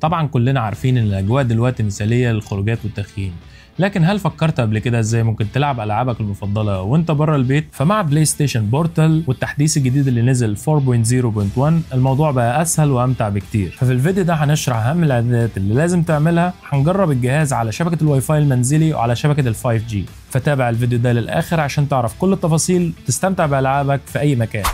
طبعا كلنا عارفين ان الاجواء دلوقتي مثاليه للخروجات والتخييم، لكن هل فكرت قبل كده ازاي ممكن تلعب العابك المفضلة وانت بره البيت؟ فمع PlayStation Portal والتحديث الجديد اللي نزل 4.0.1 الموضوع بقى اسهل وامتع بكتير. ففي الفيديو ده هنشرح اهم الاعدادات اللي لازم تعملها، هنجرب الجهاز على شبكة الواي فاي المنزلي وعلى شبكة ال 5G. فتابع الفيديو ده للاخر عشان تعرف كل التفاصيل وتستمتع بالعابك في اي مكان.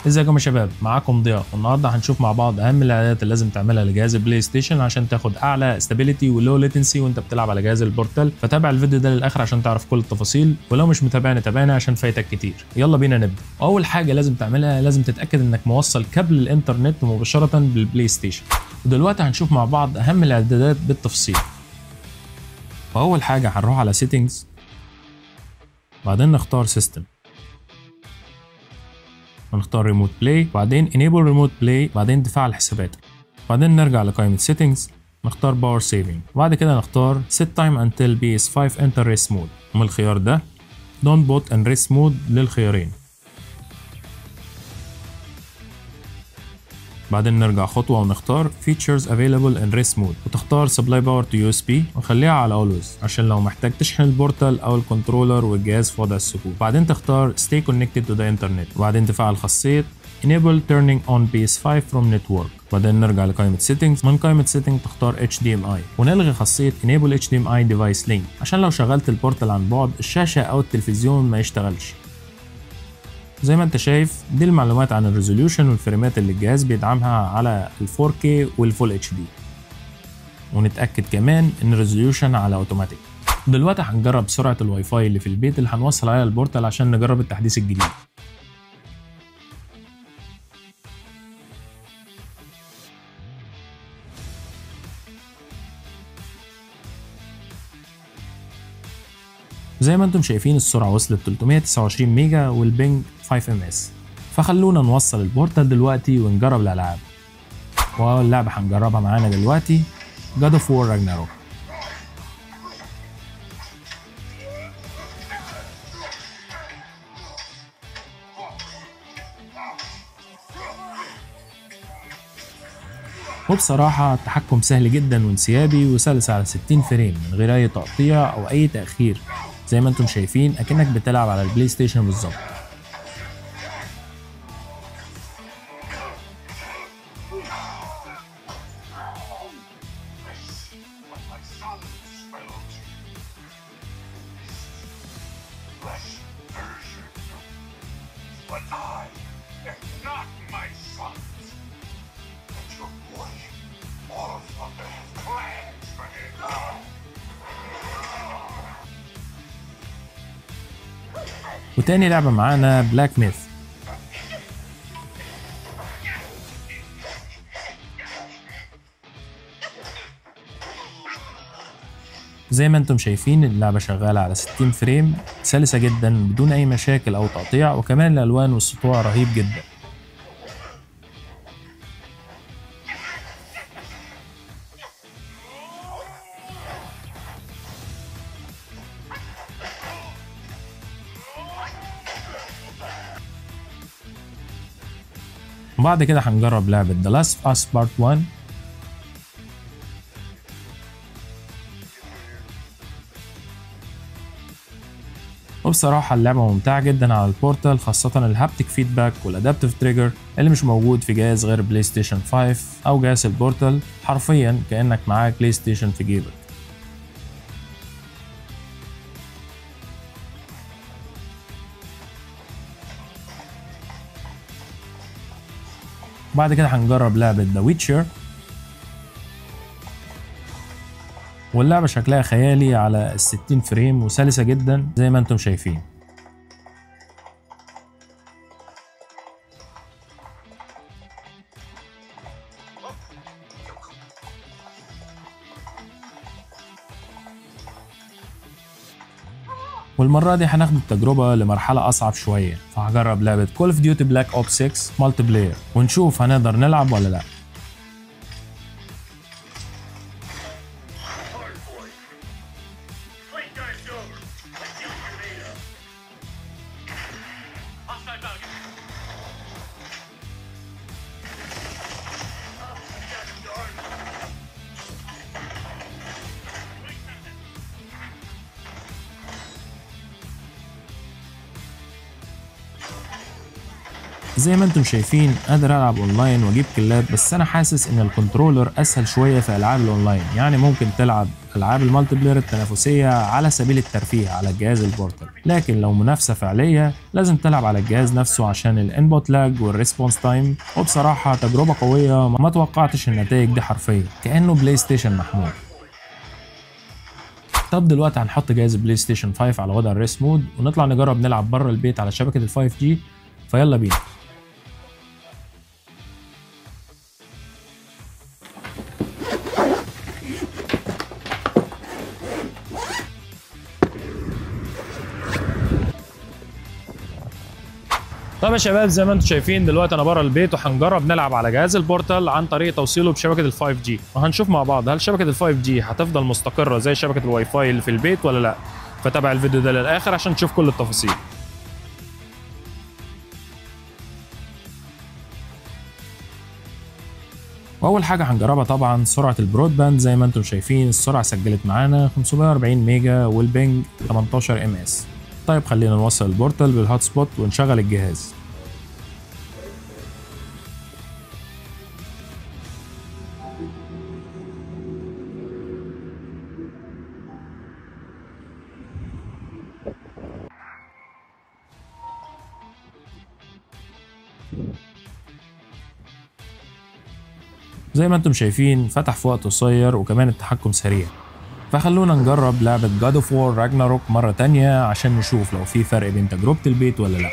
ازيكم يا شباب، معاكم ضياء، والنهارده هنشوف مع بعض اهم الاعدادات اللي لازم تعملها لجهاز ال PlayStation عشان تاخد اعلى stability و low latency وانت بتلعب على جهاز ال Portal. فتابع الفيديو ده للاخر عشان تعرف كل التفاصيل، ولو مش متابعنا تابعنا عشان فايتك كتير. يلا بينا نبدا. اول حاجة لازم تعملها، لازم تتاكد انك موصل كابل الانترنت مباشرة بال PlayStation. ودلوقتي هنشوف مع بعض اهم الاعدادات بالتفصيل. واول حاجة هنروح على settings، بعدين نختار system، ونختار remote play، بعدين enable remote play، بعدين تفعل حساباتك، بعدين نرجع لقائمة settings نختار power saving، وبعد كده نختار set time until PS5 enter rest mode، ومن الخيار ده don't put in rest mode للخيارين. بعدين نرجع خطوة ونختار features available in rest mode، وتختار supply power to USB وخليها على always عشان لو محتاج تشحن ال Portal أو ال controller والجهاز في وضع السكوت. بعدين تختار stay connected to the internet، وبعدين تفعل خاصية enable turning on PS5 from network. بعدين نرجع لقائمة settings، من قائمة settings تختار HDMI ونلغي خاصية enable HDMI device link عشان لو شغلت ال Portal عن بعد الشاشة أو التلفزيون ما يشتغلش. زي ما انت شايف دي المعلومات عن ال resolution والفريمات اللي الجهاز بيدعمها على ال 4K وال Full HD، ونتأكد كمان ان ال resolution على اوتوماتيك. دلوقتي هنجرب سرعة الواي فاي اللي في البيت اللي هنوصل عليها ال Portal عشان نجرب التحديث الجديد. زي ما انتم شايفين السرعة وصلت 329 ميجا وال ping 5 ms. فخلونا نوصل ال Portal دلوقتي ونجرب الألعاب. وأول لعبة هنجربها معانا دلوقتي God of War Ragnarok. وبصراحة التحكم سهل جدا وانسيابي وسلس على 60 frame من غير أي تقطيع أو أي تأخير. زي ما انتم شايفين اكنك بتلعب على ال PlayStation بالظبط. وتاني لعبة معانا Black Myth. زي ما انتم شايفين اللعبة شغالة على 60 frame، سلسة جدا بدون اي مشاكل او تقطيع، وكمان الالوان والسطوع رهيب جدا. وبعد كده هنجرب لعبة The Last of Us Part 1. وبصراحة اللعبة ممتعة جدا على ال Portal، خاصة ال haptic feedback وال adaptive trigger اللي مش موجود في جهاز غير PlayStation 5 أو جهاز ال Portal. حرفيا كأنك معاك PlayStation في جيبك. بعد كده هنجرب لعبة The Witcher، واللعبة شكلها خيالي على ال 60 frame وسلسة جدا زي ما انتم شايفين. والمرة دي هناخد التجربة لمرحلة أصعب شوية، فهجرب لعبة Call of Duty Black Ops 6 multiplayer ونشوف هنقدر نلعب ولا لأ. زي ما انتم شايفين قادر العب اونلاين واجيب kill ات، بس انا حاسس ان ال controller اسهل شوية في العاب الاونلاين. يعني ممكن تلعب العاب ال multiplayer التنافسية على سبيل الترفيه على الجهاز ال portable، لكن لو منافسه فعليه لازم تلعب على الجهاز نفسه عشان ال input lag وال response time. وبصراحة تجربه قوية، ما توقعتش النتائج دي حرفيا، كانه بلاي ستيشن محمول. طب دلوقتي هنحط جهاز بلاي ستيشن 5 على وضع ال race mode ونطلع نجرب نلعب بره البيت على شبكة ال 5G، فيلا بينا. طب يا شباب زي ما انتم شايفين دلوقتي انا بره البيت وهنجرب نلعب على جهاز ال Portal عن طريق توصيله بشبكة ال 5G، وهنشوف مع بعض هل شبكة ال 5G هتفضل مستقره زي شبكة الواي فاي اللي في البيت ولا لا. فتابع الفيديو ده للاخر عشان تشوف كل التفاصيل. واول حاجة هنجربها طبعا سرعة ال broadband. زي ما انتم شايفين السرعة سجلت معانا 540 ميجا وال ping 18 ms. طيب خلينا نوصل ال Portal بال hotspot ونشغل الجهاز. زي ما انتم شايفين فتح في وقت قصير وكمان التحكم سريع. فخلونا نجرب لعبة God of War Ragnarok مرة تانية عشان نشوف لو في فرق بين تجربة البيت ولا لا.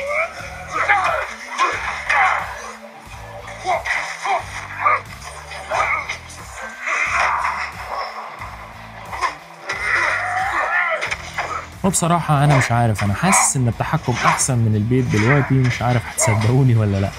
وبصراحة أنا مش عارف، أنا حاسس إن التحكم أحسن من البيت دلوقتي، مش عارف هتصدقوني ولا لا.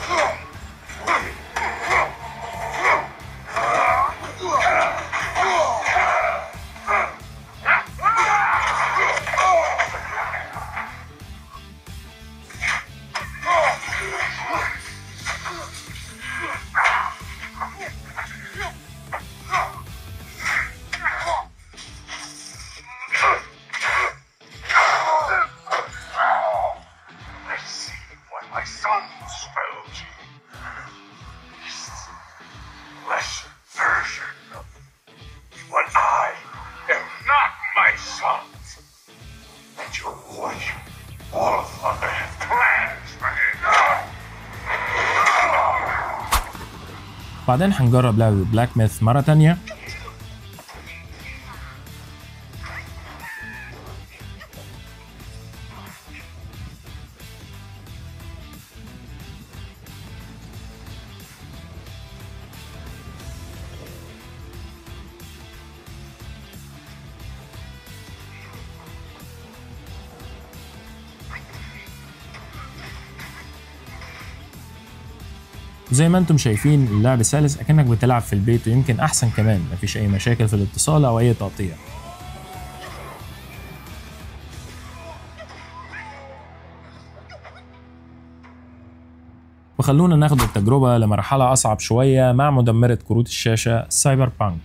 بعدين هنجرب لعبة Black Myth مرة تانية. زي ما انتم شايفين اللعب سلس اكنك بتلعب في البيت، ويمكن احسن كمان، مفيش اي مشاكل في الاتصال او اي تقطيع. وخلونا ناخد التجربة لمرحلة اصعب شوية مع مدمرة كروت الشاشة Cyberpunk.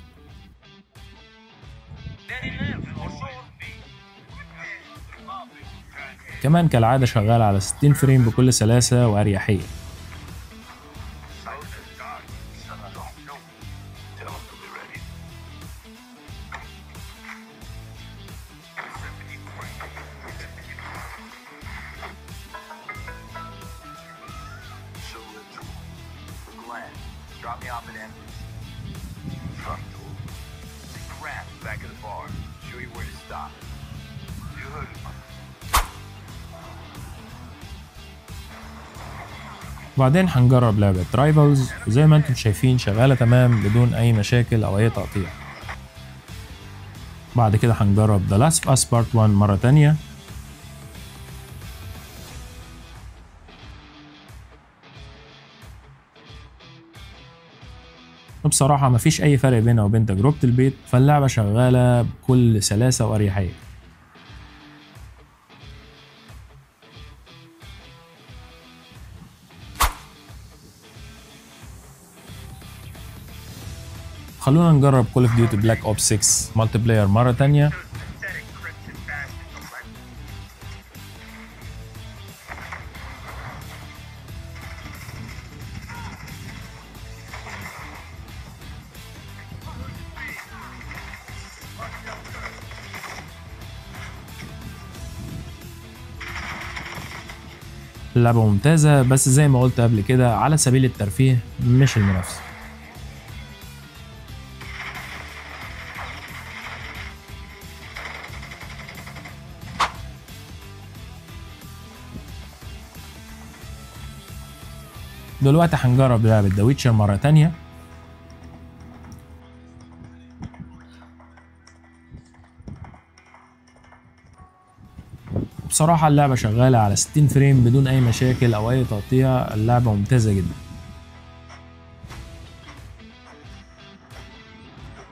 كمان كالعادة شغال على 60 frame بكل سلاسة واريحية. Drop me off at Embers. Front door. See Grant back at the bar. Show you where to stop. You heard him. وبعدين هنجرب لعبة Rivals، وزي ما انتم شايفين شغالة تمام بدون أي مشاكل أو أي تقطيع. بعد كده هنجرب The Last of Us Part 1 مرة تانية. وبصراحة مفيش أي فرق بينها وبين تجربة البيت، فاللعبة شغالة بكل سلاسة وأريحية. خلونا نجرب Call of Duty Black Ops 6 multiplayer مرة تانية. اللعبة ممتازة، بس زي ما قلت قبل كده على سبيل الترفيه مش المنافسة. دلوقتي هنجرب لعبة The Witcher مرة تانية. بصراحة اللعبة شغالة على 60 frame بدون أي مشاكل أو أي تقطيع، اللعبة ممتازة جدا.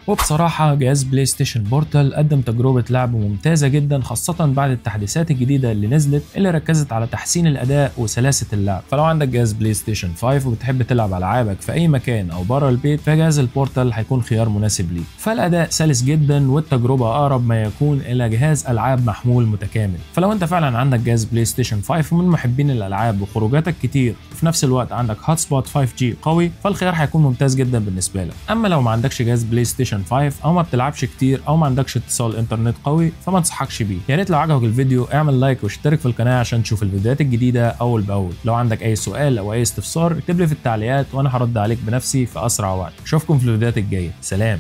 وبصراحة جهاز PlayStation Portal قدم تجربة لعب ممتازة جدا، خاصة بعد التحديثات الجديدة اللي نزلت اللي ركزت على تحسين الأداء وسلاسة اللعب. فلو عندك جهاز PlayStation 5 وبتحب تلعب ألعابك في أي مكان أو بره البيت، فجهاز ال Portal هيكون خيار مناسب ليك. فالأداء سلس جدا والتجربة أقرب ما يكون إلى جهاز ألعاب محمول متكامل. فلو أنت فعلا عندك جهاز PlayStation 5 ومن محبين الألعاب وخروجاتك كتير وفي نفس الوقت عندك hotspot 5G قوي، فالخيار هيكون ممتاز جدا بالنسبة لك. أما لو ما عندكش جهاز PlayStation 5 او ما بتلعبش كتير او ما عندكش اتصال انترنت قوي، فما انصحكش بيه. يا ريت لو عجبك الفيديو اعمل like واشترك في القناة عشان تشوف الفيديوهات الجديدة اول باول. لو عندك اي سؤال او اي استفسار اكتب لي في التعليقات وانا هرد عليك بنفسي في اسرع وقت. اشوفكم في الفيديوهات الجاية، سلام.